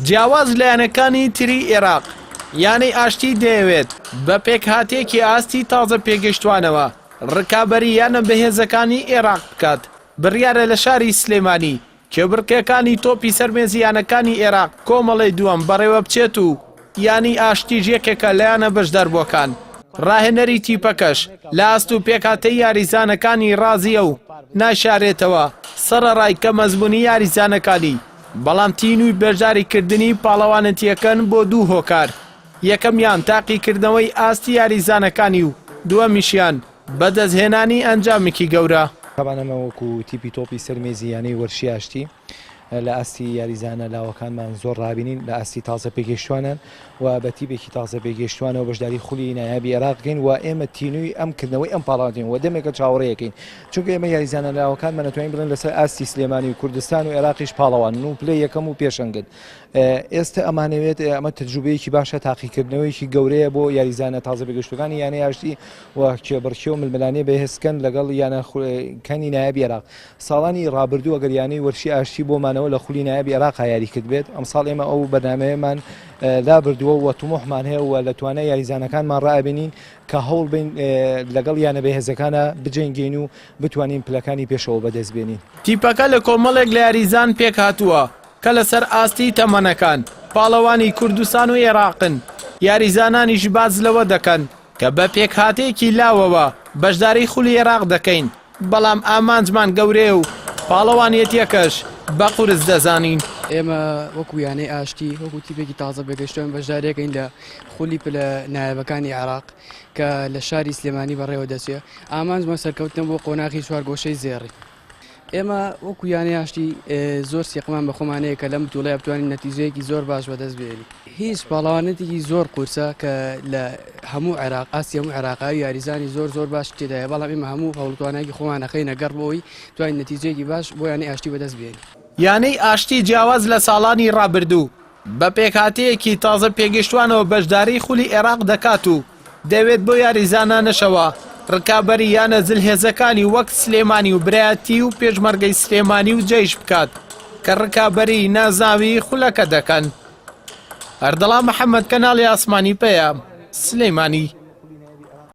جیاواز لە یانەکانی تری ئێراق، یانەی ئاشتی دەیەوێت بە پێکهاتەیەکی ئاستی تازە پێگەیشتوانەوە ڕکابەری یانە بەهێزەکانی ئێراق بکات، بڕیارە لە شاری سلێمانی کێبڕکێکانی تۆپی سەر مێزی یانەکانی ئێراق کۆمەڵەی دووەم بەڕێوەبچێت و یانەی ئاشتیش یەکێکە لە یانە بەشداربووەکان، ڕاهێنەری تیپەکەش لە ئاست و پێکهاتەی یاریزانەکانی ڕازییە و نایشارێتەوە سەڕەڕای کەمئەزموونی یاریزانەکانی، بەڵام تینووی بەشداریکردنی پاڵەوانێتییەکەن بۆ دوو هۆکار، یەکەمیان تاقیکردنەوەی ئاستی یاریزانەکانی و دووەمیشیان بەدەستهێنانی ئەنجامێکی گەورە. تەبعەن ئەمە وەکو تیپی تۆپی سەر مێزی یانەی وەرشی ئاشتی لە ئاستی یاریزانە لاوەکانمان زۆر ڕابینین لە ئاستی تازە پێگەیشتوانن و بە تیپێکی تازە پێگەیشتوانەوە بەشداری خولی نایابی عێراق بکەین و ئێمە تینووی ئەم کردنەوەی ئەم پاڵاوتین و دەمێکە چاوەڕێیەکەین چونکە ئێمە یاریزانە لاوەکانمان ئەتوانین بڵێن لەسەر ئاستی سلێمانی و کوردستان و عێراقیش پاڵەوانن و پلەی یەکەم و پێشەنگن ئێستا ئەمانەوێت ئەمە تەجروبەیەکی باشە تاقیکردنەوەیەکی گەورەیە بۆ یاریزانە تازە پێگەشتوەکانی یانەی ئاشتی و کێبڕکێ و ململانێ بەهێزکەن لەگەڵ یانە کانی نایابی عێراق ساڵانی ڕابردوو ئەگەر یانەی وەرشی ئاشتی بۆ مانەوە لە خولی نایابی عێراق یاری کردبێت ئەمساڵ ئێمە ئەو بەرنامەیەمان لابردووە و تموحمان هەیە و لە توانای یاریزانەکانمان ڕابینین کە هەوڵ بین لەگەڵ یانە بەهێزەکانە بجەنگین و بتوانین پلەکانی پێشەوە بەدەست بێنین. تیپەکە لە کۆمەڵێک لە یاریزان پێکهاتووە کە لەسەر ئاستی تەمەنەکان پاڵەوانی کوردستان و ئێراقن، یاریزانانیش باس لەوە دەکەن کە بە پێکهاتەیەکی لاوەوە بەشداری خولی ئێراق دەکەین، بەڵام ئامانجمان گەورەیە و پاڵەوانیەتیەکەش بە قورس دەزانین. ئێمە وەکو یانەی ئاشتی، وەکو تیپێکی تازە پێگەیشتووین بەشداریەکەین لە خولی پلە نایابەکانی عێراق کە لە شاری سلێمانی بەڕێوە دەچێ، ئامانجمان سەرکەوتنە بۆ قۆناغی چوارگۆشەی زێڕین. ئێمە وەکو یانەی ئاشتی زۆر سیقمان بە خۆمان هەیە کە لەم بتوڵەیە بتوانین نەتیجەیەکی زۆر باش بەدەست بێنین. هیچ پاڵەوانێتێکی زۆر قورسە کە لە هەموو عێراق ئاستی هەموو عێراقا یاریزانی زۆر زۆر باش تێدایە بەڵام ئێمە هەموو هەوڵ توانایەکی خۆمان ئەخەینە گەڕ بۆ ئەوەی توانین نەتیجەیەکی باش بۆ یانەی ئاشتی بەدەست بێنین. یانەی ئاشتی جیاواز لە ساڵانی ڕابردوو بە پێکهاتەیەکی تازە پێگەیشتوانەوە بەشداری خولی عێراق دەکات و دەوێت بۆ یاریزانانەشەوە رکابەری یانە زلهێزەکانی وەک سلێمانی و برایەتی و پێشمەرگەی سلێمانی و جەیش بکات کە رکابەری نازناوی خولەکە دەکەن. ئەردەڵان محەمەد کەناڵی ئاسمانی پەیام، سلێمانی.